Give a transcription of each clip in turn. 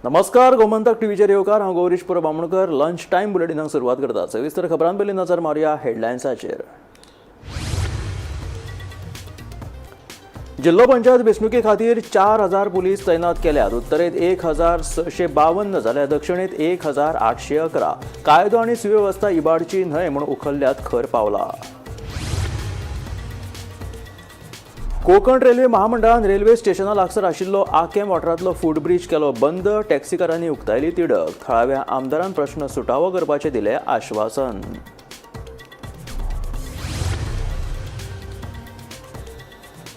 नमस्कार, गोमंतक टीव्हीचेर येवकार. हांव गौरीश पुरो बामणकर. लंच टायम बुलेटिनाक सुरवात करता. सविस्तर खबरां पयलीं नजर मारुया हेडलायन्साचेर. जिल्लो पंचायत वेंचणुके खातीर 4000 पुलीस तैनात केल्यात. उत्तरेत 1652 जाल्यार दक्षिणेत 1811. कायदो आनी सुवेवस्था इबाडची न्हय म्हूण उखल्ल्यात खर पावलां. कोकण रेल्वे महामंडळान रेल्वे स्टेशना लागसार आशिल्लो आकेम वाठारांतलो फूटब्रीज केलो बंद. टॅक्सीकारांनी उक्तायली तिडक. थळाव्या आमदारान प्रश्न सुटावो करपाचें दिलें आश्वासन.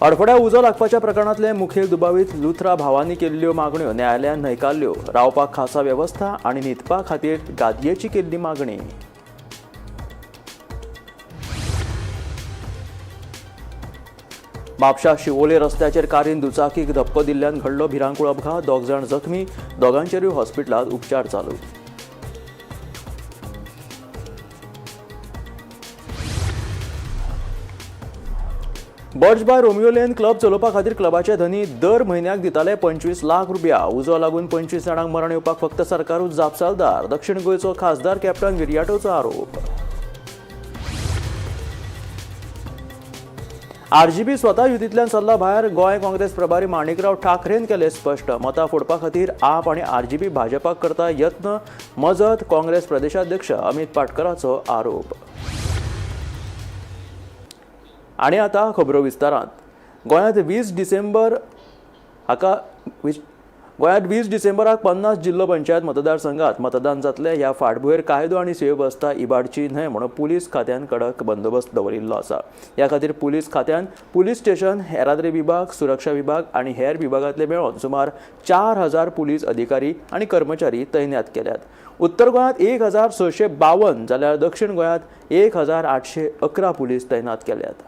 हडफड्या उजो लागपाच्या प्रकरणांतले मुखेल दुबावीत लुथरा भावांनी केल्ल्यो मागण्यो न्यायालयान न्हयकारल्यो. रावपाक खासा वेवस्था आनी न्हिदपा खातीर गादयेची केल्ली मागणी. म्हापशा शिवोले रस्त्याचेर कारीन दुचाकीक धपको दिल्ल्यान घडलो भिरांकूळ अपघात. दोग जाण जखमी, दोगांचेरूय हॉस्पिटलांत उपचार चालू. Birch by Romeo Lane club चलोवपा खातीर क्लबाचे धनी दर म्हयन्याक दिताले 25 लाख रुपया. उजो लागून 25 जाणांक मरण येवपाक फक्त सरकारूच जापसालदार. दक्षिण गोंयचो खासदार कॅप्टन विरियाटोचो आरोप. आरजीपी स्वता युतींतल्यान सरला भायर. गोंय काँग्रेस प्रभारी माणिकराव ठाकरेन केलें स्पश्ट. मतां फोडपा खातीर आप आनी आरजीपी भाजपाक करता यत्न मजत. काँग्रेस प्रदेशाध्यक्ष अमित पाटकराचो आरोप. आनी आतां खबरो विस्तारांत. गोंयांत 20 डिसेंबर हाका गोंयांत 20 डिसेंबराक 50 जिल्लो पंचायत मतदारसंघात मतदान जातलें. ह्या फाटभुंयेर कायदो आनी सुवेवस्था इबाडची न्हय म्हणून पुलीस खात्यान कडक बंदोबस्त दवरिल्लो आसा. ह्या खातीर पुलीस खात्यान पुलीस स्टेशन, येरादारी विभाग, सुरक्षा विभाग आनी हेर विभागांतले मेळून सुमार 4000 पुलीस अधिकारी आनी कर्मचारी तैनात केल्यात. उत्तर गोंयांत 1652 जाल्यार दक्षिण गोंयांत 1811 पुलीस तैनात केल्यात.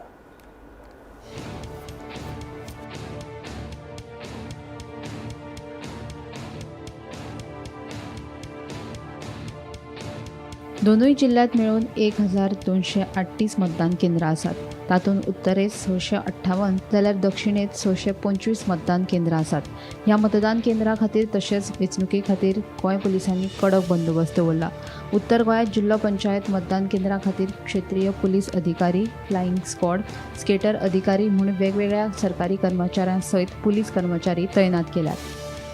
दोनूय जिल्ल्यांत मेळून 1238 मतदान केंद्रां आसात. तातूंत उत्तरेंत 658 जाल्यार दक्षिणेंत 625 मतदान केंद्रां आसात. ह्या मतदान केंद्रां खातीर तशेंच वेंचणुके खातीर गोंय पुलिसांनी कडक बंदोबस्त दवरला. उत्तर गोंयांत जिल्लो पंचायत मतदान केंद्रां खातीर क्षेत्रीय पुलीस अधिकारी, फ्लायिंग स्क्वॉड, स्केटर अधिकारी म्हूण वेगवेगळ्या सरकारी कर्मचाऱ्यां सयत पुलीस कर्मचारी तैनात केल्यात.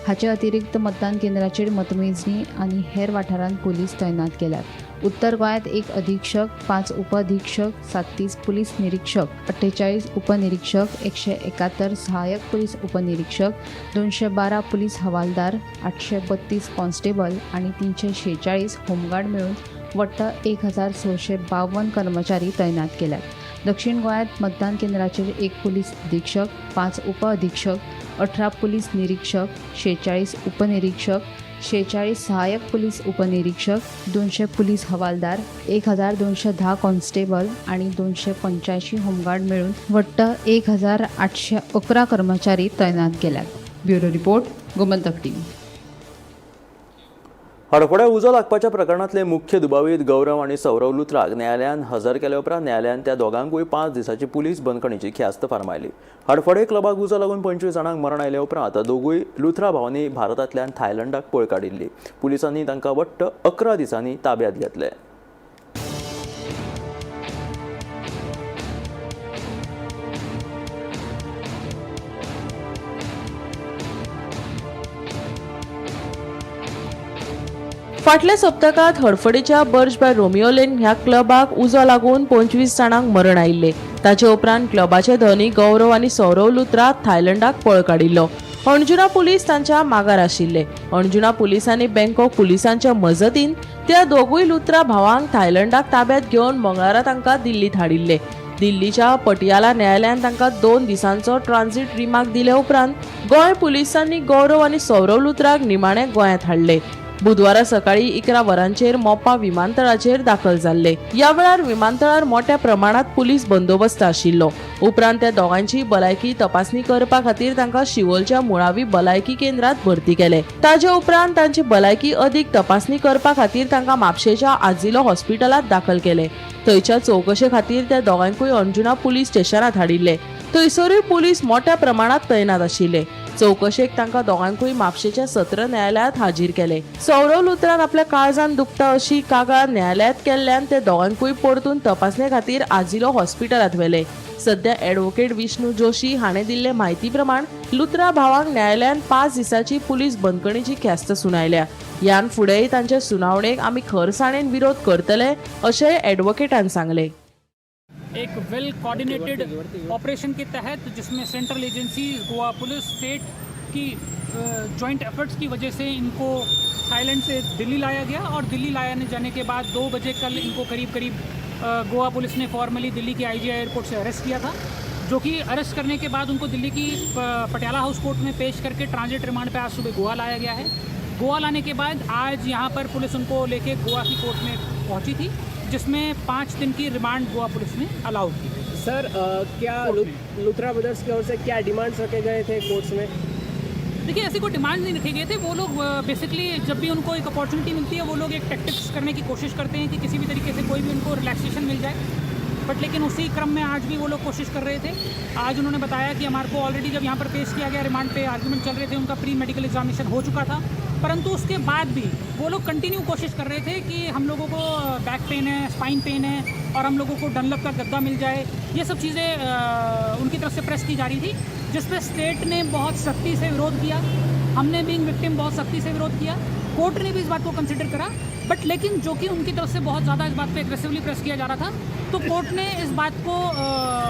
हाचे अतिरिक्त मतदान केंद्राचेर मतमेजणी आनी हेर वाठारांत पुलीस तैनात केल्यात. उत्तर गोंयांत 1 अधीक्षक, 5 उपअधीक्षक, 37 पुलीस निरीक्षक, 48 उपनिरीक्षक, 171 सहाय्यक पुलीस उपनिरीक्षक, 212 पुलीस हवालदार, 832 कॉन्स्टेबल आनी 346 होमगार्ड मेळून वट्ट 1652 कर्मचारी तैनात केल्यात. दक्षिण गोंयांत मतदान केंद्राचेर 1 पुलीस अधीक्षक, 5 उपअधीक्षक, 18 पुलीस निरीक्षक, 46 उपनिरीक्षक, 46 सहाय्यक पुलीस उपनिरीक्षक, 200 पुलीस हवालदार, 1210 कॉन्स्टेबल आनी 285 होमगार्ड मेळून वट्ट 1811 कर्मचारी तैनात केल्यात. Bureau report, Gomantak TV. हडफड्या उजो लागपाच्या प्रकरणांतले मुख्य दुबावीत गौरव आनी सौरव लुथराक न्यायालयान हजर केले उपरांत न्यायालयान त्या दोगांकूय 5 दिसांची पुलीस बंदखणीची ख्यास्त फर्मायली. हडफडे क्लबाक उजो लागून 25 जाणांक मरण आयले उपरांत दोगूय लुथरा भावांनी भारतांतल्यान थायलंडाक पळ काडिल्ली. पुलिसांनी तांकां वट्ट 11 दिसांनी ताब्यांत घेतले. फाटल्या सप्तकांत हडफडेच्या बर्च बाय रोमियो लेन ह्या क्लबाक उजो लागून 25 जाणांक मरण आयिल्ले. ताचे उपरांत क्लबाचे धनी गौरव आनी सौरव लुथरा थायलंडाक पळ काडिल्लो. अंजुना पुलीस तांच्या मागार आशिल्ले. अंजुना पुलिसांनी बँकॉक पुलिसांच्या मजतीन त्या दोगूय लुथरा भावांक थायलंडाक ताब्यात घेवन मंगळारा तांकां दिल्लीत हाडिल्ले. दिल्लीच्या पटियाला न्यायालयान तांकां 2 दिसांचो ट्रान्झिट रिमार्क दिले उपरांत गोंय पुलिसांनी गौरव आनी सौरव लुथराक निमाणे गोंयांत हाडले. बुधवारा सकाळी 11 वरांचेर मोपा विमानतळाचेर दाखल जाल्ले. ह्या वेळार विमानतळार मोठ्या प्रमाणात पुलीस बंदोबस्त आशिल्लो. उपरांत त्या दोगांची भलायकी तपासणी करपा खातीर तांकां शिवोलच्या मुळावी भलायकी केंद्रात भरती केले. ताजे उपरांत तांची भलायकी अदीक तपासणी करपा खातीर तांकां म्हापशेच्या आजिलो हॉस्पिटलांत दाखल केले. थंयच्या चवकशे खातीर त्या दोगांकूय अंजुना पुलीस स्टेशनात हाडिल्ले. थंयसरूय पुलीस मोठ्या प्रमाणात तैनात आशिल्ले. चवकशेक तांकां दोगांकूय म्हापशेच्या सत्र न्यायालयांत हाजीर केले. सौरव लुत्रान आपल्या काळजान दुखता अशी कागाळ न्यायालयांत केल्ल्यान ते दोगांकूय परतून तपासणे खातीर आजिलो हॉस्पिटलांत व्हेले. सध्या ॲडव्होकेट विष्णू जोशी हाणें दिल्ले म्हायती प्रमाण लुत्रा भावांक न्यायालयान 5 दिसांची पुलीस बंदखणीची ख्यास्त सुनायल्या. ह्यान फुडेंय तांच्या सुनावणेक आमी खरसाणेन विरोध करतले अशेंय ॲडव्होकेटान सांगलें. एक वेल कोऑर्डिनेटेड ऑपरेशन के तहत, जिसमें central agency, Goa police, state की जॉइंट एफर्ट्स की वजह से इनको थाईलैंड से दिल्ली लाया गया और दिल्ली लाया जाने के बाद 2 बजे कल इनको करीब करीब गोवा पुलिस ने फॉर्मली दिल्ली के आईजीआई एयरपोर्ट से अरेस्ट किया था, जो कि अरेस्ट करने के बाद उनको दिल्ली की पटियाला हाउस कोर्ट में पेश करके ट्रांजिट रिमांड पे आज सुबह गोवा लाया गया है. गोवा लाने के बाद आज यहाँ पर पुलिस उनको लेके गोवा की कोर्ट में पहुँची थी, जिसमें 5 दिन की रिमांड गोवा पुलिस ने अलाउ की. सर, क्या लुथरा ब्रदर्स की ओर से क्या डिमांड्स रखे गए थे कोर्ट्स में? देखिए, ऐसी कोई डिमांड नहीं रखे गए थे. वो लोग बेसिकली जब भी उनको एक अपॉर्चुनिटी मिलती है, वो लोग एक टैक्टिक्स करने की कोशिश करते हैं कि किसी भी तरीके से कोई भी उनको रिलैक्सेशन मिल जाए. बट लेकिन उसी क्रम में आज भी वो लोग कोशिश कर रहे थे. आज उन्होंने बताया कि हमारे को ऑलरेडी जब यहाँ पर पेश किया गया, रिमांड पे आर्ग्यूमेंट चल रहे थे, उनका प्री मेडिकल एग्जामिनेशन हो चुका था, परंतु उसके बाद भी वो लोग कंटिन्यू कोशिश कर रहे थे कि हम लोगों को बैक पेन है, स्पाइन पेन है और हम लोगों को डनलप का गद्दा मिल जाए. ये सब चीज़ें उनकी तरफ से प्रेस की जा रही थी, जिस पे स्टेट ने बहुत सख्ती से विरोध किया. हमने बीइंग विक्टिम बहुत सख्ती से विरोध किया. कोर्ट ने भी इस बात को कंसिडर करा, बट लेकिन जो कि उनकी तरफ से बहुत ज़्यादा इस बात पे एग्रेसिवली प्रेस किया जा रहा था, तो कोर्ट ने इस बात को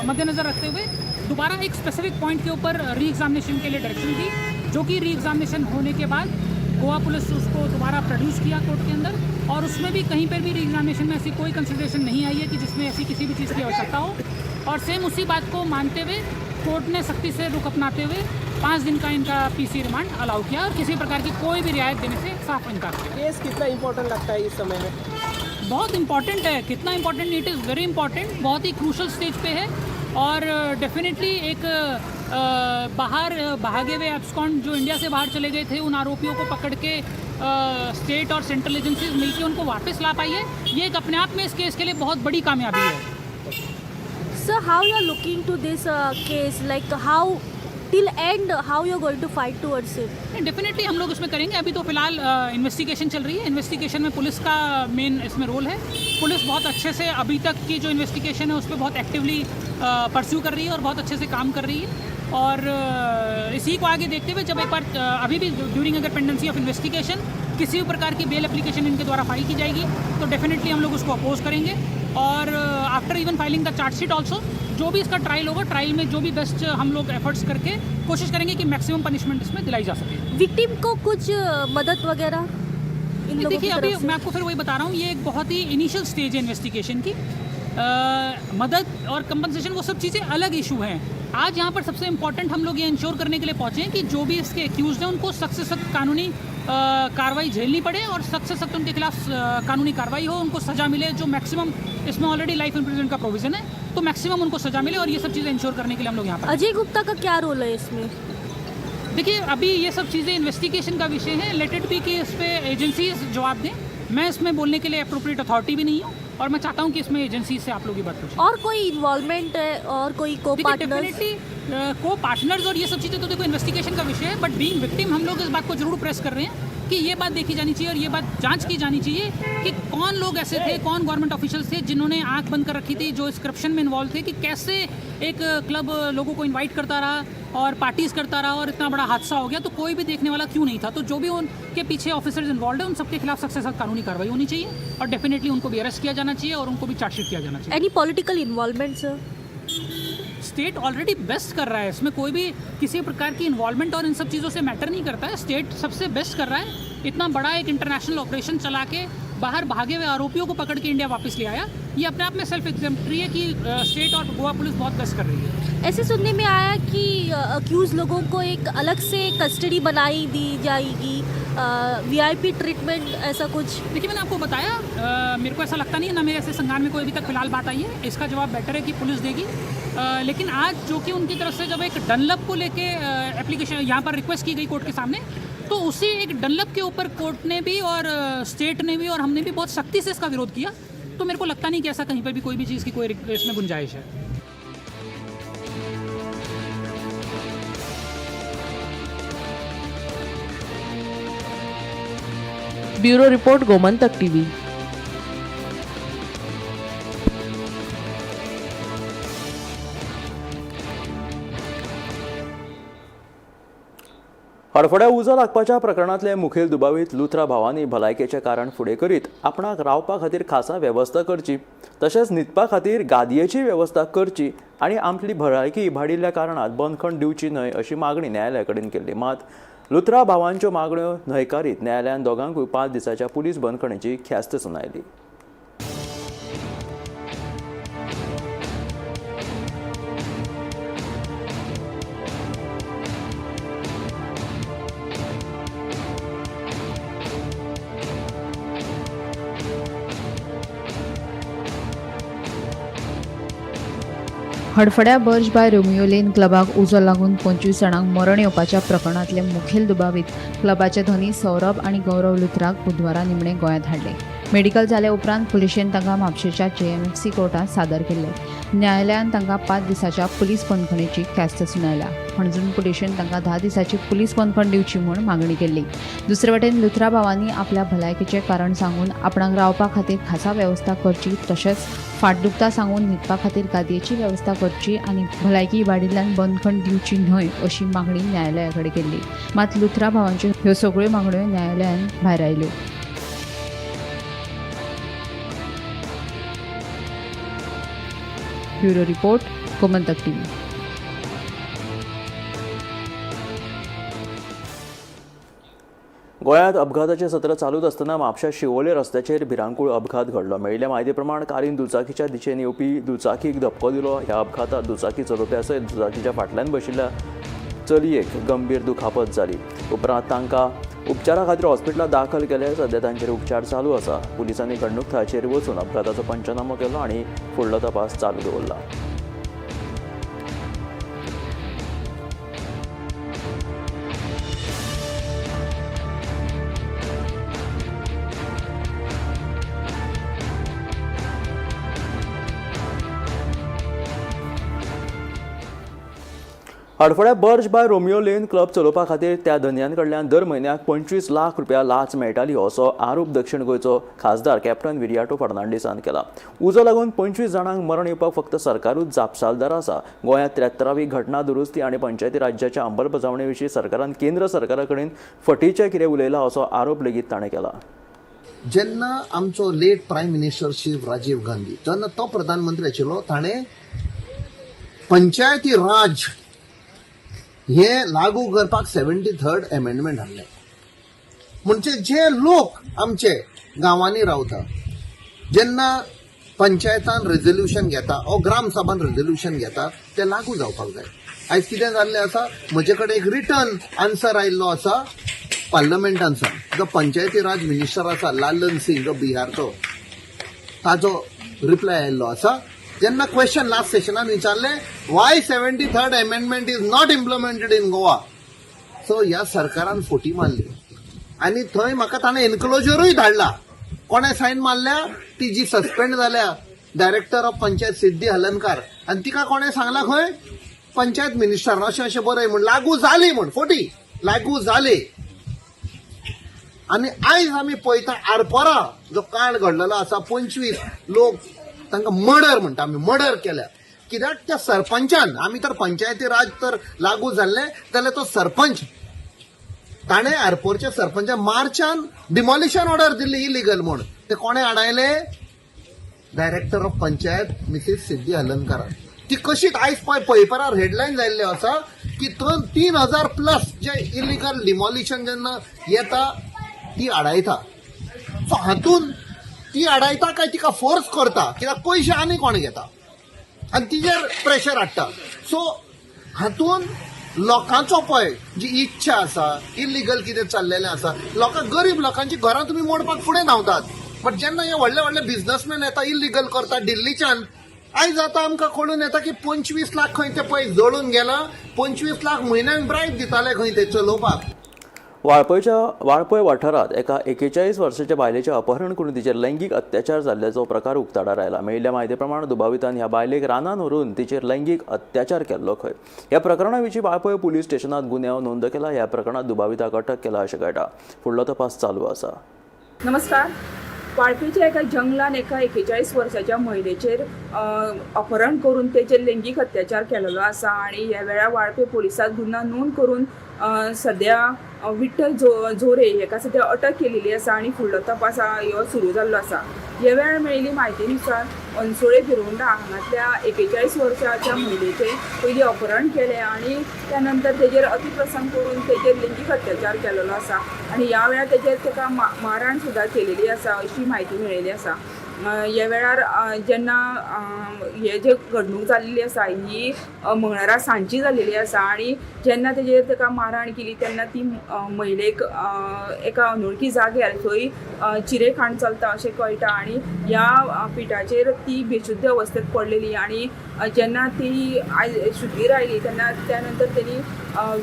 मद्देनज़र रखते हुए दोबारा एक स्पेसिफिक पॉइंट के ऊपर री एग्जामिनेशन के लिए डायरेक्शन दी, जो कि री एग्जामिनेशन होने के बाद गोवा पुलिस उसको दोबारा प्रोड्यूस किया कोर्ट के अंदर और उसमें भी कहीं पर भी री एग्जामिनेशन में ऐसी कोई कंसिडरेशन नहीं आई है कि जिसमें ऐसी किसी भी चीज़ की आवश्यकता हो. और सेम उसी बात को मानते हुए कोर्ट ने सख्ती से रुख अपनाते हुए 5 दिन का इनका पीसी रिमांड अलाउ किया और किसी प्रकार की कोई भी रियायत देने से साफ इनकार किया. केस कितना इम्पोर्टेंट लगता है इस समय में? बहुत इंपॉर्टेंट है. कितना important? It is very important. बहुत ही क्रूशल स्टेज पे है और डेफिनेटली एक बाहर भागे हुए एब्सकॉन्ड, जो इंडिया से बाहर चले गए थे, उन आरोपियों को पकड़ के स्टेट और सेंट्रल एजेंसीज मिलकर उनको वापस ला पाई है. ये एक अपने आप में इस केस के लिए बहुत बड़ी कामयाबी है. Sir, how you are looking to this case? Like how till end, how you are going to fight towards it? Definitely हम लोग इसमें करेंगे. अभी तो फिलहाल इन्वेस्टिगेशन चल रही है. इन्वेस्टिगेशन में पुलिस का मेन इसमें रोल है. पुलिस बहुत अच्छे से अभी तक की जो इन्वेस्टिगेशन है उस पर बहुत एक्टिवली परस्यू कर रही है और बहुत अच्छे से काम कर रही है. और इसी को आगे देखते हुए जब एक बार अभी भी ड्यूरिंग अगर पेंडेंसी ऑफ इन्वेस्टिगेशन किसी भी प्रकार की बेल एप्लीकेशन इनके द्वारा फाइल की जाएगी, तो डेफिनेटली हम लोग उसको अपोज करेंगे. और after even filing the chargesheet also, जो भी इसका ट्रायल होगा, ट्रायल में जो भी बेस्ट हम लोग एफर्ट्स करके कोशिश करेंगे कि मैक्सिमम पनिशमेंट इसमें दिलाई जा सके. विक्टिम को कुछ मदद वगैरह इन लोगों देखिए, की अभी तरफ से? मैं आपको फिर वही बता रहा हूँ, ये एक बहुत ही इनिशियल स्टेज है इन्वेस्टिगेशन की. मदद और कंपनसेशन वो सब चीज़ें अलग इशू हैं. आज यहाँ पर सबसे इम्पॉर्टेंट हम लोग ये इंश्योर करने के लिए पहुँचे हैं कि जो भी इसके एक्यूज हैं उनको सख्त से सख्त कानूनी कार्रवाई झेलनी पड़े और सख्त से सख्त उनके खिलाफ कानूनी कार्रवाई हो, उनको सज़ा मिले. जो मैक्सिमम इसमें ऑलरेडी लाइफ इम्प्रिजनमेंट का प्रोविज़न है, तो मैक्सिमम उनको सज़ा मिले और ये सब चीज़ें इंश्योर करने के लिए हम लोग यहाँ पर. अजय गुप्ता का क्या रोल है इसमें? देखिए, अभी ये सब चीज़ें इन्वेस्टिगेशन का विषय है. Let it be कि इस पर एजेंसीज जवाब दें. मैं इसमें बोलने के लिए अप्रोप्रिएट अथॉरिटी भी नहीं हूँ और मैं चाहता हूँ कि इसमें एजेंसी से आप लोग ये बात पूछें. और कोई इन्वॉल्वमेंट है और कोई को देखिए, पार्टनर? डेफिनेटली को पार्टनर्स और ये सब चीज़ें तो देखो इन्वेस्टिगेशन का विषय है, बट बीइंग विक्टिम हम लोग इस बात को जरूर प्रेस कर रहे हैं कि ये बात देखी जानी चाहिए और ये बात जांच की जानी चाहिए कि कौन लोग ऐसे थे, कौन गवर्नमेंट ऑफिशियल्स थे जिन्होंने आंख बंद कर रखी थी, जो इस करप्शन में इन्वॉल्व थे, कि कैसे एक क्लब लोगों को इन्वाइट करता रहा और पार्टीज़ करता रहा और इतना बड़ा हादसा हो गया, तो कोई भी देखने वाला क्यों नहीं था. तो जो भी उनके पीछे ऑफिसर्स इन्वॉल्व है, उन सबके खिलाफ सख्त से सख्त कानूनी कार्रवाई होनी चाहिए और डेफिनेटली उनको भी अरेस्ट किया जाना चाहिए और उनको भी चार्जशीट किया जाना चाहिए. Any political involvement sir? State already best कर रहा है. इसमें कोई भी किसी प्रकार की इन्वॉल्वमेंट और इन सब चीज़ों से मैटर नहीं करता है. स्टेट सबसे बेस्ट कर रहा है. इतना बड़ा एक इंटरनेशनल ऑपरेशन चला के बाहर भागे हुए आरोपियों को पकड़ के इंडिया वापस ले आया. ये अपने आप में सेल्फ एग्जाम्पलरी है कि स्टेट और गोवा पुलिस बहुत बेस्ट कर रही है. ऐसे सुनने में आया कि अक्यूज लोगों को एक अलग से कस्टडी बनाई दी जाएगी, वीआईपी ट्रीटमेंट, ऐसा कुछ? देखिए, मैंने आपको बताया, मेरे को ऐसा लगता नहीं है, ना मेरे ऐसे संज्ञान में कोई अभी तक फिलहाल बात आई है. इसका जवाब बेटर है कि पुलिस देगी. लेकिन आज जो कि उनकी तरफ से जब एक डनलप को लेके एप्लीकेशन यहाँ पर रिक्वेस्ट की गई कोर्ट के सामने, तो उसी एक डनलप के ऊपर कोर्ट ने भी और स्टेट ने भी और हमने भी बहुत सख्ती से इसका विरोध किया. तो मेरे को लगता नहीं कि ऐसा कहीं पर भी कोई भी चीज़ की कोई इसमें गुंजाइश है. Bureau report, Gomantak TV. हडफड्या उजो लागपाच्या प्रकरणांतले मुखेल दुबावीत लुथरा भावांनी भलायकेचें कारण फुडें करीत आपणाक रावपा खातीर खासा वेवस्था करची, तशेंच न्हिदपा खातीर गादयेची वेवस्था करची आनी आपली भलायकी इबाडिल्ल्या कारणान बंदखण दिवची न्हय अशी मागणी न्यायालया कडेन केल्ली. मात लुथरा भावांच्यो मागण्यो न्हयकारीत न्यायालयान दोगांकूय 5 दिसांच्या पुलीस बंदखणीची ख्यास्त सुनायली. हडफड्या बर्ज बाय रोमियो लेन क्लबाक उजो लागून 25 जाणांक मरण येवपाच्या प्रकरणांतले मुखेल दुबावीत क्लबाचे धनी सौरभ आनी गौरव लुथराक बुधवारा निमणे गोंयांत हाडले. मेडिकल जाले उपरांत पुलिशेन तांकां म्हापशेच्या JMFC कोर्टांत सादर केल्ले. न्यायालयान तांकां 5 दिसांच्या पुलीस बंदखणीची ख्यास्त सुनायल्या. हणजूण पुलिशेन तांकां 10 दिसांची पुलीस बंदखण दिवची म्हूण मागणी केल्ली. दुसरे वटेन लुथरा भावांनी आपल्या भलायकेचें कारण सांगून आपणाक रावपा खातीर खासा वेवस्था करची, तशेंच फाट दुखता सांगून न्हिदपा खातीर गादयेची वेवस्था करची आनी भलायकी इबाडिल्ल्यान बंदखण दिवची न्हय अशी मागणी न्यायालया कडेन केल्ली. मात लुथरा भावांच्यो ह्यो सगळ्यो मागण्यो न्यायालयान भायरायल्यो. Bureau report, Gomantak TV. गोंयांत अपघाताचें सत्र चालूच आसतना म्हापशा शिवोले रस्त्याचेर भिरांकूळ अपघात घडलो. मेळिल्ल्या म्हायती प्रमाण कारीन दुचाकीच्या दिशेन येवपी दुचाकीक धपको दिलो. ह्या अपघातांत दुचाकी चलोवप्या सयत दुचाकीच्या फाटल्यान बशिल्ल्या चलयेक गंभीर दुखापत जाली. उपरांत तांकां उपचारा खातीर हॉस्पिटलांत दाखल केले. सध्या तांचेर उपचार चालू आसा. पुलिसांनी घडणूक थळाचेर वचून अपघाताचो पंचनामो केलो आनी फुडलो तपास चालू दवरला. हडफड्या Birch by Romeo Lane club चलोवपा खातीर त्या धनयां कडल्यान दर म्हयन्याक 25 लाख रुपया लाच मेळटाली असो आरोप दक्षिण गोंयचो खासदार कॅप्टन विरियाटो फर्नांडीसान केला. उजो लागून 25 जाणांक मरण येवपाक फक्त सरकारूच जापसालदार आसा. गोंयांत 73वी घटना दुरुस्ती आनी पंचायती राज्याच्या अंमलबजावणे विशीं सरकारान केंद्र सरकारा कडेन फटीचें कितें उलयलां असो आरोप लेगीत ताणें केला. जेन्ना आमचो late prime minister Shri Rajiv Gandhi जेन्ना तो प्रधानमंत्री आशिल्लो ताणें पंचायती राज हे लागू करपाक 73rd amendment हाडलें. म्हणजे जे लोक आमचे गांवांनी रावता जेन्ना पंचायतान रेजोल्युशन घेता ओ ग्रामसभान रेजोल्युशन घेता ते लागू जावपाक जाय. आयज कितें जाल्लें आसा, म्हजे कडेन एक रिटर्न आन्सर आयिल्लो आसा पार्लमेंटानसून. जो पंचायती राज मिनिस्टर आसा लालन सिंग जो बिहारचो, ताजो रिप्लाय आयिल्लो आसा. जेन्ना क्वेश्चन लास्ट सेशनान विचारलें why 73rd amendment is not implemented in Goa, so ह्या सरकारान फोटी मारली आनी थंय म्हाका ताणें एनक्लोजरूय धाडला. कोणें सायन मारल्या, ती जी सस्पेंड जाल्या डायरेक्टर ऑफ पंचायत सिद्धी हलनकार, आनी तिका कोणें सांगला खंय पंचायत मिनिस्टरान अशें अशें बरय म्हूण, लागू जाली म्हूण, फोटी लागू जाली. आनी आयज आमी पळयता आरपोरा जो कांड घडलेलो आसा, 25 लोक तांकां मर्डर म्हणटा आमी, मर्डर केल्या. कित्याक त्या सरपंचान, आमी तर पंचायती राज तर लागू जाल्लें जाल्यार तो सरपंच ताणें आरपोरच्या सरपंचान मार्चान डिमॉलिशन ऑर्डर दिल्ली इलिगल म्हूण, ते कोणें आडायले, director of panchayat Mrs Siddhi हलनकारान. ती कशीच आयज पळय पेपरार हेडलायन जाल्ल्यो आसा की 3000 प्लस जे इलिगल डिमॉलिशन जेन्ना येता ती आडायता. सो हातून ती आडायता काय तिका फोर्स करता, कित्याक पयशे आनी कोण घेता आनी तिजेर प्रेशर हाडटा. सो हातून लोकांचो पळय जी इच्छा आसा, इलिगल कितें चल्लेलें आसा, लोकांक गरीब लोकांची घरां तुमी मोडपाक फुडें धांवतात, बट जेन्ना हे व्हडले व्हडले बिजनसमॅन येता इलिगल करता दिल्लीच्यान, आयज आतां आमकां कळून येता की 25 लाख खंय ते पळय जळून गेला, 25 लाख म्हयन्याक ब्रायब दिताले खंय ते चलोवपाक. वाळपय वाठारांत एका 41 वर्साच्या बायलेचें अपहरण करून तिचेर लैंगीक अत्याचार जाल्ल्याचो प्रकार उक्ताडार आयला. मेळिल्ल्या म्हायती प्रमाण दुबावितान ह्या बायलेक रानान व्हरून तिचेर लैंगीक अत्याचार केल्लो खंय. ह्या प्रकरणा विशीं वाळपय पुलीस स्टेशनांत गुन्यांव नोंद केला. ह्या प्रकरणांत दुबाविताक अटक केला अशें कळटा. फुडलो तपास चालू आसा. नमस्कार. वाळपेच्या एका जंगलान एका 41 वर्साच्या महिलेचेर अपहरण करून तेचेर लैंगीक अत्याचार केलेलो आसा आनी ह्या वेळार वाळपे पोलिसांत गुन्यांव नोंद करून सद्या विठ्ठल झोरे हेका सद्या अटक केलेली आसा आनी फुडलो तपास हो सुरू जाल्लो आसा. ह्या वेळार मेळिल्ली म्हायतीनुसार अन्सोळे भिरोंडा हांगातल्या 41 वर्साच्या महिलेचें पयलीं अपहरण केलें आनी त्या नंतर तेजेर अतिप्रसंग करून तेजेर लैंगीक अत्याचार केलेलो आसा आनी ह्या वेळार तेजेर तेका मारहाण सुद्दां केलेली आसा अशी म्हायती मेळिल्ली आसा. ह्या वेळार जेन्ना हे जे घडणूक जाल्ली आसा ही मंगळारा सांजची जाल्लेली आसा आनी जेन्ना तेजेर तेका मारहाण केली तेन्ना ती महिलेक एका अनोळखी जाग्यार थंय चिरेखाण चलता अशें कळटा आनी ह्या पिठाचेर ती बेशुद्ध अवस्थेत पडलेली आनी जेन्ना ती शुद्धीर आयली तेन्ना त्या नंतर तेणी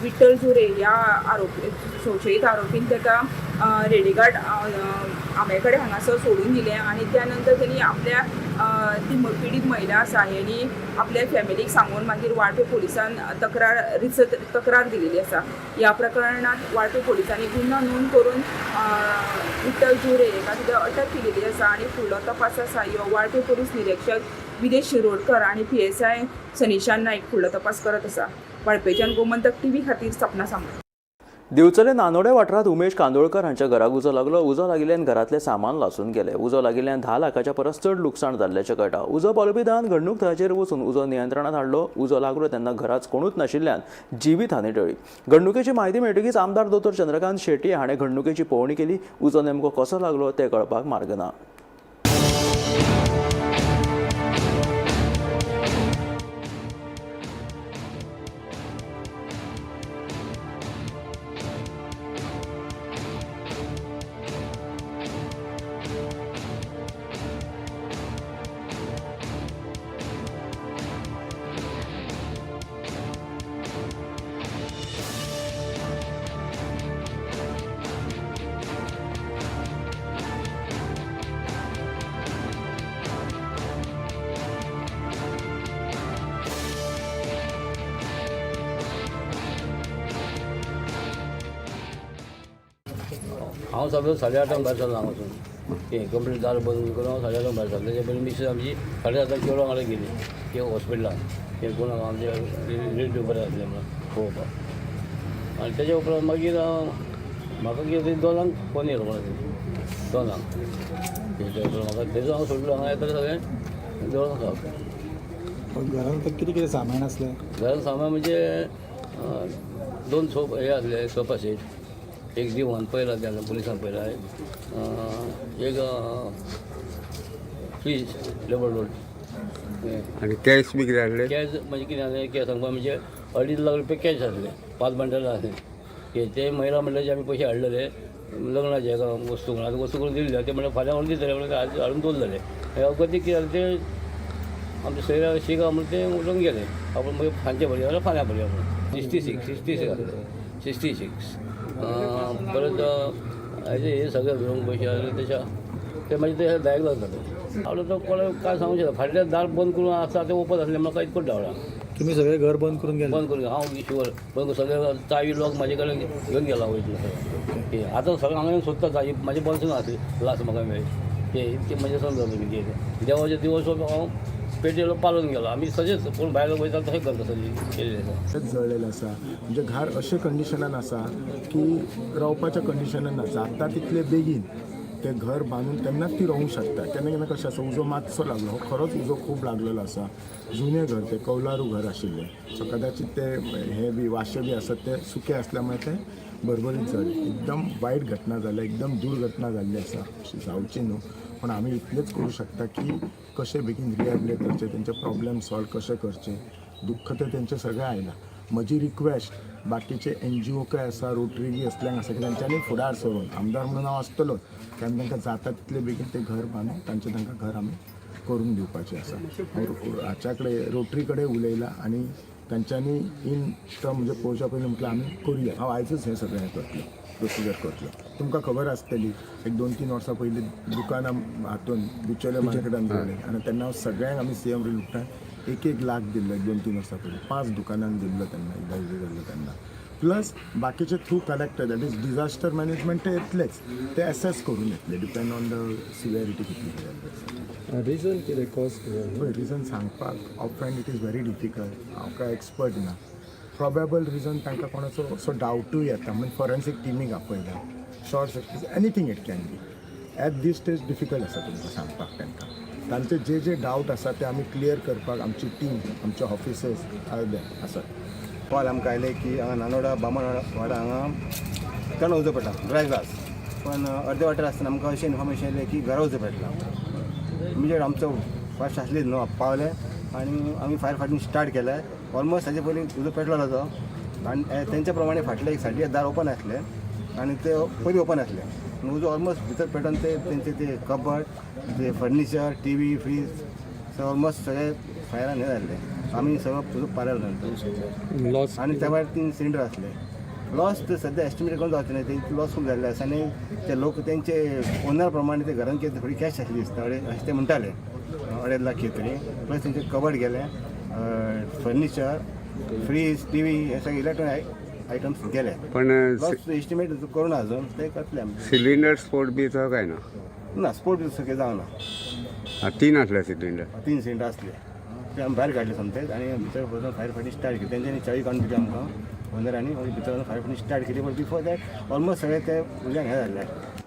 विठ्ठल झोरे ह्या आरोपी संशयीत आरोपीन तेका रेडीघाट आंब्या कडेन हांगासर सोडून दिलें आनी त्या नंतर तेणी आपल्या ती पिडीत महिला आसा हेणी आपल्या फॅमिलीक सांगून मागीर वाळपे पोलिसान तक्रार दिलेली आसा. ह्या प्रकरणांत वाळपे पोलिसांनी गुन्यांव नोंद करून विठ्ठल झोरे हेका सुद्दां अटक केलेली आसा आनी फुडलो तपास आसा ह्यो वाळपे पोलीस निरिक्षक विदेश शिरोडकर आनी PSI सनिशान नायक फुडलो तपास करत आसा. वाळपेच्यान गोमंतक टीव्ही खातीर सपना सामंत. दिवचले नानोडे वाठारांत उमेश कांदोळकर हांच्या घराक उजो लागलो. उजो लागिल्ल्यान घरांतलें सामान लासून गेलें. उजो लागिल्ल्यान 10 लाखाच्या परस चड लुकसाण जाल्ल्याचें कळटा. उजो पालोवपी दळान घडणूक थळाचेर वचून उजो नियंत्रणांत हाडलो. उजो लागलो तेन्ना घरांत कोणूच नाशिल्ल्यान जिवीत हानी टळ्ळी. घडणुकेची म्हायती मेळटकीच आमदार दोतोर चंद्रकांत शेट्ये हाणें घडणुकेची पळोवणी केली. उजो नेमको कसो लागलो तें कळपाक मार्ग ना. हांव सगळो 8:30 भायर सरलो हांगासून. तें कंप्लीट दार बंद करून हांव 8:30 भायर सरलो. तेजे पयलीं मिसेस आमची 7:30 चेडो वांगडा गेली ते हॉस्पिटलान, ते कोण आमचे रिलेटीव बरें आसले म्हणून पळोवपाक. आनी तेज्या उपरांत मागीर म्हाका कितें 2 फोन येयलो म्हणून 2 तेच्या उपरांत म्हाका तेजो हांव सोडलो. हांगा येता सगळें जळोन आसा. घरांत कितें कितें सामान आसलें? घरांत सामान म्हणजे 2 सोप हे आसले, सोफा सेट, एक दिवान पयला त्याला पोलिसान पयला, एक फ्रीज डबल डोर. आनी कॅश बी कितें हाडलें? कॅश म्हणजे कितें आसलें कॅश सांगपा म्हणजे 2.5 लाख रुपया कॅश आसले, 5 बंडलां आसले. ते महिला मंडळाचे आमी पयशे हाडलेले लग्नाचे एका वस्तू म्हणून, आतां वस्तू करून दिल्ले ते म्हणल्यार फाल्यां व्हरून दितले म्हणून आज हाडून दवरलेले. अगदी कितें जालें ते आमचे सोयऱ्या शिगांव म्हणून ते उठून गेले. आपण मागीर सांजचे भरया जाल्यार फाल्यां भरया म्हणून 66 आसले, 66. परत हे सगळे घेवन पयशे आसले तेच्या ते मागीर ते 10 लाख जाले. आवडलो तो कोणा काय सांगू शकता. फाटल्यान दार बंद करून आसता ते ओपन आसले म्हणून कांयच डावला. तुमी सगळें घर बंद करून गेले? बंद करून हांव शुवर बंद करून सगळें चावी लॉक म्हाजे कडेन घेवन गेला वयतलो सगळें. आतां सगळें हांगा येवन सोदता चावी म्हाजे बॉल्सून आसली लास्ट म्हाका मेळ्ळी. ते इतकें म्हजें समजा तुमी कितें देवाचे दिवस हांव पेटयेलो पालोवन गेलो. आमी सजेच कोण भायर वयता तशें करता सगळीं केल्लें आसा. जळलेलें आसा म्हणजे घर अशें कंडिशनान आसा की रावपाच्या कंडिशनान आसा. आतां तितले बेगीन तें घर बांदून तेन्नाच ती रावूंक शकता. केन्ना केन्ना कशें आसा उजो मातसो लागलो, हो खरोच उजो खूब लागलेलो आसा. जुनें घर तें कौलारू घर आशिल्लें, सो कदाचीत ते हे बी वाशे बी आसत ते सुके आसल्या मुळे ते भरभरीत जाले. एकदम वायट घटना जाल्या, एकदम दुर्घटना जाल्ली आसा, अशी जावची न्हू. पण आमी इतलेंच करूं शकता की कशें बेगीन रिहेबिलेट करचें, तेंचे प्रॉब्लेम सॉल्व कशें करचें. दुख्ख तें तेंचें सगळें आयलां. म्हजी रिक्वेस्ट बाकीचे NGO काय आसा, रोटरी बी असल्यांक आसा की तांच्यांनी फुडार सरून आमदार म्हणून हांव आसतलोच, की आमी तांकां जाता तितले बेगीन तें घर बांदून तांचें तांकां घर आमी करून दिवपाचें आसा. हाच्या कडेन रोटरी कडेन उलयलां आनी तांच्यांनी इन टर्म म्हणजे पळोवच्या पयलीं म्हटल्यार आमी करुया. हांव आयजूच हें सगळें हें करतलो, प्रोसिजर करतलो. तुमकां खबर आसतली एक 2-3 वर्सां पयलीं दुकानां हातून बिचोले मार्केटान जोडलें आनी तेन्ना हांव सगळ्यांक आमी CM रिलीफान 1-1 लाख दिल्लो. 2-3 वर्सां पयलीं 5 दुकानांक दिल्लो तेन्ना, एकदां उजो जाल्लो तेन्ना. प्लस बाकीचे through collector, that is disaster management, ते येतलेच, ते एसेस करून येतले, डिपेंड ऑन the severity कितली जाली. रिजन कितें, कॉज कितें? पळय, रिजन सांगपाक off hand it is very difficult. हांव काय एक्सपर्ट ना. प्रोबेबल रिजन तांकां कोणाचो असो डावटूय येता म्हणून फॉरेन्सीक टिमीक आपयला. Short circuit, anything it can be. At this stage difficult आसा तुमकां सांगपाक. तांकां तांचे जे जे डावट आसा ते आमी क्लियर करपाक आमची टीम, आमचे ऑफिसर्स are there आसात. कॉल आमकां आयले की हांगा नानोडा बामणवाडा हांगा चण उजो पडला, ड्राय ग्रास. पण अर्दे वाटेर आसतना आमकां अशें इन्फॉर्मेशन येयलें की घरा उजो पेटला. इमिजिएट आमचो फास्ट आसलीच न्हू, पावले आनी आमी फायर फायटींग स्टार्ट केलें. ऑलमोस्ट ताजे पयलीं उजो पेटलो तो आनी तेंच्या प्रमाणे फाटले एक सायडी दार ओपन आसलें आनी ते पयलीं ओपन आसलें. उजो ऑलमोस्ट भितर पेटोवन ते तेंचे ते कबड, ते फर्निचर, टीवी, फ्रीज सगळें ऑलमोस्ट सगळे फायरान हें जाल्लें. आमी सगळो उजो पालयलो. लॉस? आनी त्या भायर तीन सिलिंडर आसले. लॉस ते सद्या एस्टिमेट करून जावचे ना. ते लॉस खूब जाल्ले आसा आनी ते लोक तेंचे ओनर प्रमाणे ते घरान कितें थोडी कॅश आसली दिसता, अडे अशें ते म्हणटाले, 2.5 लाख कितें तरी. प्लस तेंचे कबड गेले, फर्निचर, फ्रीज, टीवी हे सगळे इलेक्ट्रॉनिक आयटम्स गेले. पण लॉस एस्टिमेट करूं ना अजून, ते करतले आमी. सिलिंडर स्फोट बी तो काय ना? ना, स्फोट बी सगळे जावना. तीन आसले सिलिंडर? तीन सिलिंडर आसले, ते आमी भायर काडले सोमतेच आनी भितर वचून फायर फायटींग स्टार्ट केली. तेंच्यांनी चावी काडून दिली आमकां ओनरांनी. मागीर भितर वचून फायर फायटींग स्टार्ट केली, पण बिफोर that almost सगळे ते उज्यान हें जाल्लें.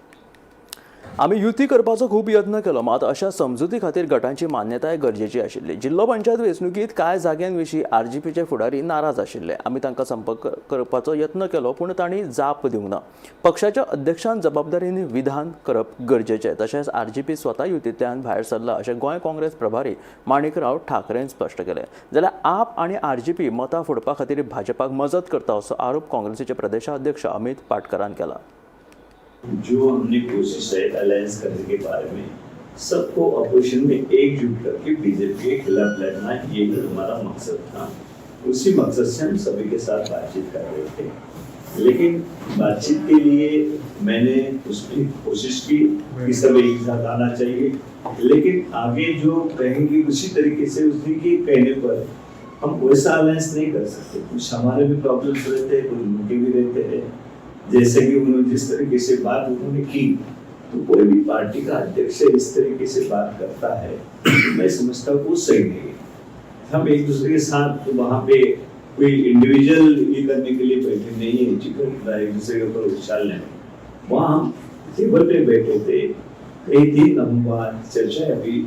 आमी युती करपाचो खूब यत्न केलो, मात अशा समजुती खातीर गटांची मान्यताय गरजेची आशिल्ली. जिल्लो पंचायत वेंचणुकीत कांय जाग्यांविशीं आरजीपीचे फुडारी नाराज आशिल्ले. आमी तांकां संपर्क करपाचो यत्न केलो, पूण तांणी जाप दिवंक ना. पक्षाच्या अध्यक्षान जबाबदारीन विधान करप गरजेचें. तशेंच आरजीपी स्वता युतींतल्यान भायर सरला अशें गोंय काँग्रेस प्रभारी माणिकराव ठाकरेन स्पश्ट केलें. जाल्यार आप आनी आरजीपी मतां फोडपा खातीर भाजपाक मजत करता असो आरोप काँग्रेसीचे प्रदेशाध्यक्ष अमित पाटकरान केला. जो हमने कोशिश है अलायंस करने के बारे में, सबको अपोजिशन में एकजुट करके बीजेपी के खिलाफ लड़ना, ये हमारा मकसद था. उसी मकसद से हम सभी के साथ बातचीत कर रहे थे. लेकिन बातचीत के लिए मैंने उसमें कोशिश की कि सब एक साथ आना चाहिए, लेकिन आगे जो कहेंगे उसी तरीके से उसी के कहने पर हम वैसा अलायंस नहीं कर सकते. कुछ हमारे भी प्रॉब्लम्स रहते हैं, कुछ उनके भी रहते हैं. जैसे कि उन्होंने जिस तरीके से बात उन्होंने की, तो कोई भी पार्टी का अध्यक्ष इस तरीके से बात करता है, मैं समझता हूँ वो सही नहीं है. हम एक दूसरे के साथ तो वहाँ पे कोई इंडिविजुअल ये करने के लिए बैठे नहीं है, चिकन एक दूसरे के ऊपर उछालने. वहाँ हम टेबल पे बैठे थे, कई दिन हम वहाँ चर्चा हुई.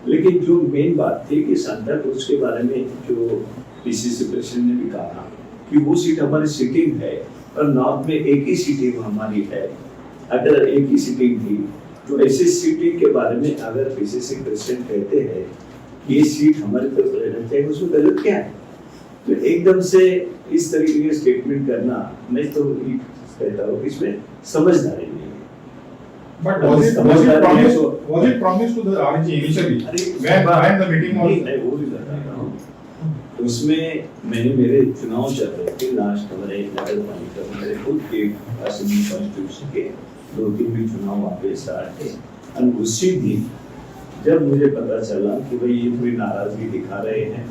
लेकिन जो मेन बात थी कि सांता क्रूज के बारे में जो पीसीसी प्रेसिडेंट ने भी कहा कि वो सीट हमारी सिटिंग है और नॉर्थ में एक ही सीटिंग हमारी है. अगर एक ही सीटिंग थी, तो ऐसी सीटिंग के बारे में अगर पीसीसी प्रेसिडेंट कहते हैं कि ये सीट हमारी तरफ रहना चाहिए, उसमें गलत क्या है? तो एकदम से इस तरीके के स्टेटमेंट करना, मैं तो ये कहता हूँ कि इसमें समझदारी नहीं है. But was it promised, was it promised to the RG initially? When the meeting was नहीं, मैं वो भी बता रहा हूँ. उसमें मैंने मेरे चुनाव चल रहे थे लास्ट, हमारे नगर पालिका में मेरे खुद के असेंबली कॉन्स्टिट्यूशन के दो तीन भी चुनाव वहाँ पे स्टार्ट थे. और उसी दिन जब मुझे पता चला कि भाई ये थोड़ी नाराजगी दिखा रहे हैं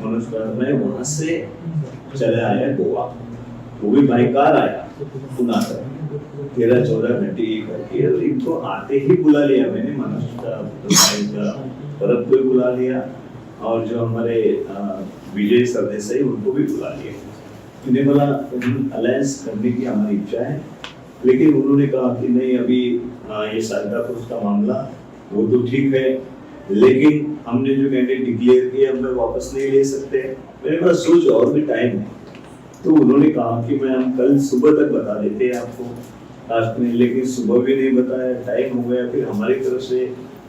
मनोज कुमार, मैं वहां से चले आया गोवा. वो भी बाई कार आया पुणे तक, 13-14 घंटे ये करके. और इनको आते ही बुला लिया मैंने. मनोज का तो परब को भी बुला लिया और जो हमारे विजय सरदेसाई, उनको भी बुला लिया. इन्हें बोला, अलायंस करने की हमारी इच्छा है. लेकिन उन्होंने कहा कि नहीं, अभी ये सांता क्रूज का मामला वो तो ठीक है, लेकिन हमने जो कैंडिडेट डिक्लेयर किया, हमें वापस नहीं ले सकते. मेरे पास सोच और भी टाइम है. तो उन्होंने कहा कि मैं हम कल सुबह तक बता देते हैं आपको लास्ट में. लेकिन सुबह भी नहीं बताया, टाइम हो गया. फिर हमारी तरफ से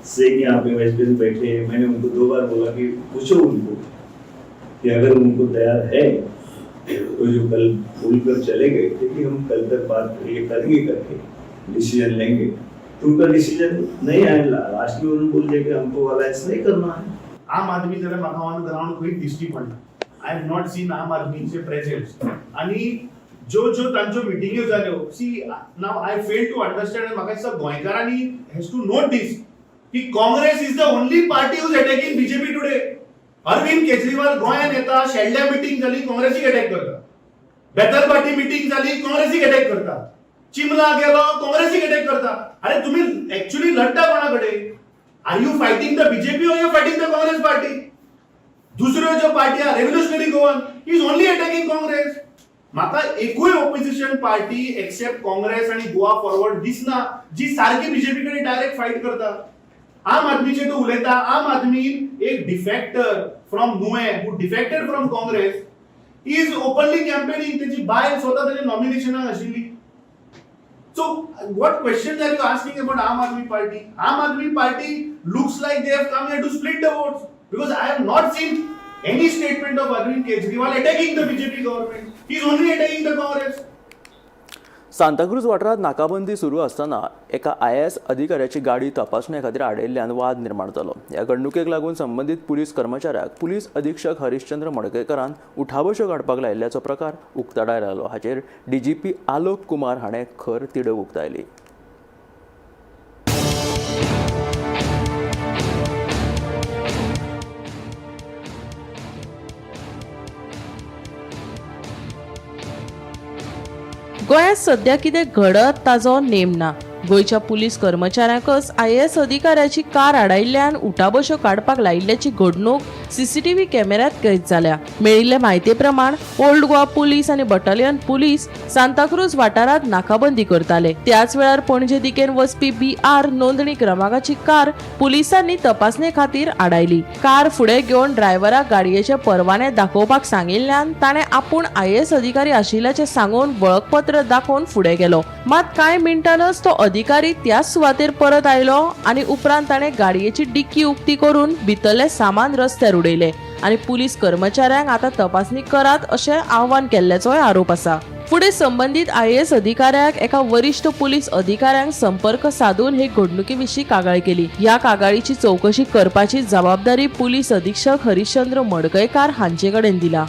शेख यहाँ पे वाइस प्रेसिडेंट बैठे हैं, मैंने उनको दो बार बोला कि पूछो उनको कि अगर उनको तैयार है तो, जो कल भूल कर चले गए थे कि हम कल तक बात ये करेंगे करके डिसीजन लेंगे, तो उनका डिसीजन नहीं आया. लास्ट में उन्होंने बोल दिया कि हमको अलायंस नहीं करना है. आम आदमी जाल्यार म्हाका ऑन ग्राउंड खंय दिश्टी पडना. I have not seen आम आदमीचे प्रेझेन्स आणि ज्यो ज्यो तांच्यो मिटिंग्यो जाल्यो. See, now I fail to understand. म्हाका दिसता गोंयकारांनी हॅज टू नोट दीस की Congress is the only party who's attacking BJP today. Arvind Kejriwal गोंयांत येता, शेल्ड्या मिटींग जाली, काँग्रेसीक अटॅक करता. बेतलभाटी मिटींग जाली, काँग्रेसीक अटॅक करता. चिमला गेलो, काँग्रेसीक अटॅक करता. अरे, तुम्ही ऍक्च्युली लढता कोणा कडेन? Are you fighting the BJP or you fighting the Congress party? दुसऱ्यो ज्यो पार्टी आहा, Revolutionary Goan is only attacking Congress. म्हाका एकूय ऑपोजिशन पार्टी एक्सेप्ट काँग्रेस आणि गोवा फॉरवर्ड दिसना जी सारकी बीजेपी कडेन डायरेक्ट फायट करता. आम आदमीचे तूं उलयता, आम आदमी एक defector from Nuvem who defected from Congress is openly campaigning. तेची बायल स्वता तेच्या नॉमिनेशनाक आशिल्ली. So what questions are you asking about Aam Aadmi Party? Aam Aadmi Party looks like they have come here to split the votes, because I have not seen any statement of Arvind Kejriwal attacking the BJP government. He is only attacking the Congress. Santacruz वाठारांत नाकाबंदी सुरू आसतना एका IAS अधिकाऱ्याची गाडी तपासणे खातीर आडयल्ल्यान वाद निर्माण जालो. ह्या घडणुकेक लागून संबंदीत पुलीस कर्मचाऱ्याक पुलीस अधीक्षक हरिश्चंद्र मडकयकरान उठाबश्यो काडपाक लायिल्ल्याचो प्रकार उक्ताडार आयलो. हाचेर डीजीपी आलोक कुमार हाणें खर तिडक उक्तायली. गोंयांत सध्या कितें घडत ताजो नेम ना. गोंयच्या पुलीस कर्मचाऱ्यांकच आयएएस अधिकाऱ्याची कार आडायिल्ल्यान उठाबश्यो काडपाक लायिल्ल्याची घडणूक सीसीटीव्ही कॅमेऱ्यात कैद जाल्या. मेळिल्ले म्हायती प्रमाण ओल्ड गोवा पुलीस आनी बटालियन पुलीस सांताक्रूज वाठारांत नाकाबंदी करताले. त्याच वेळार पणजे दिकेन वचपी BR नोंदणी क्रमांकाची कार पुलिसांनी तपासणे खातीर आडायली. कार फुडें घेवन ड्रायव्हराक गाडयेचे परवाने दाखोवपाक सांगिल्ल्यान ताणें आपूण आयएएस अधिकारी आशिल्ल्याचें सांगून वळखपत्र दाखोवन फुडें गेलो. मात कांय मिनटानच तो अधिकारी त्याच सुवातेर परत आयलो आनी उपरांत ताणें गाडयेची डिक्की उक्ती करून भितरलें सामान रस्त्यार उडयलें आनी पुलीस कर्मचाऱ्यांक आतां तपासणी करात अशें आव्हान केल्ल्याचोय आरोप आसा. फुडें संबंदीत आयएएस अधिकाऱ्याक एका वरिश्ठ पुलीस अधिकाऱ्यांक संपर्क साधून हे घडणुके विशीं कागाळ केली. ह्या कागाळीची चवकशी करपाची जबाबदारी पुलीस अधीक्षक हरिश्चंद्र मडकयकार हांचे कडेन दिला.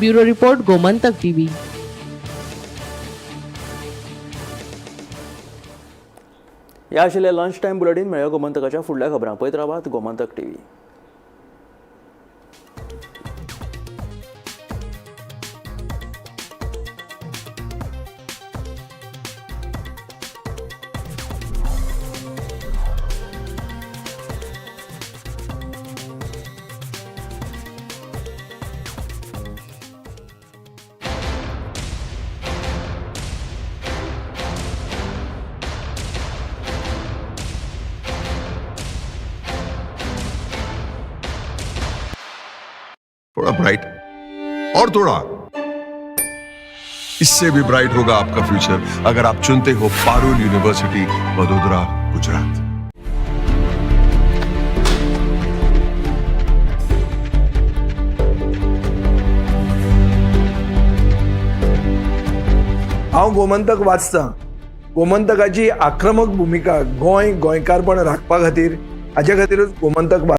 Bureau report, Gomantak TV. ह्या आशिल्लें लंच टायम बुलेटीन. मेळया गोमंतकाच्या फुडल्या खबरांक. पळयत रावात गोमंतक टीव्ही. थोड़ा ब्राइट और थोड़ा इससे भी ब्राइट होगा आपका फ्यूचर अगर आप चुनते हो पारुल यूनिवर्सिटी, वडोदरा, गुजरात. हांव गोमंतक वाचतां. गोमंतकाची आक्रमक भुमिका गोंय गोंयकारपण राखपा खातीर, हाजे खातीरूच गोमंतक.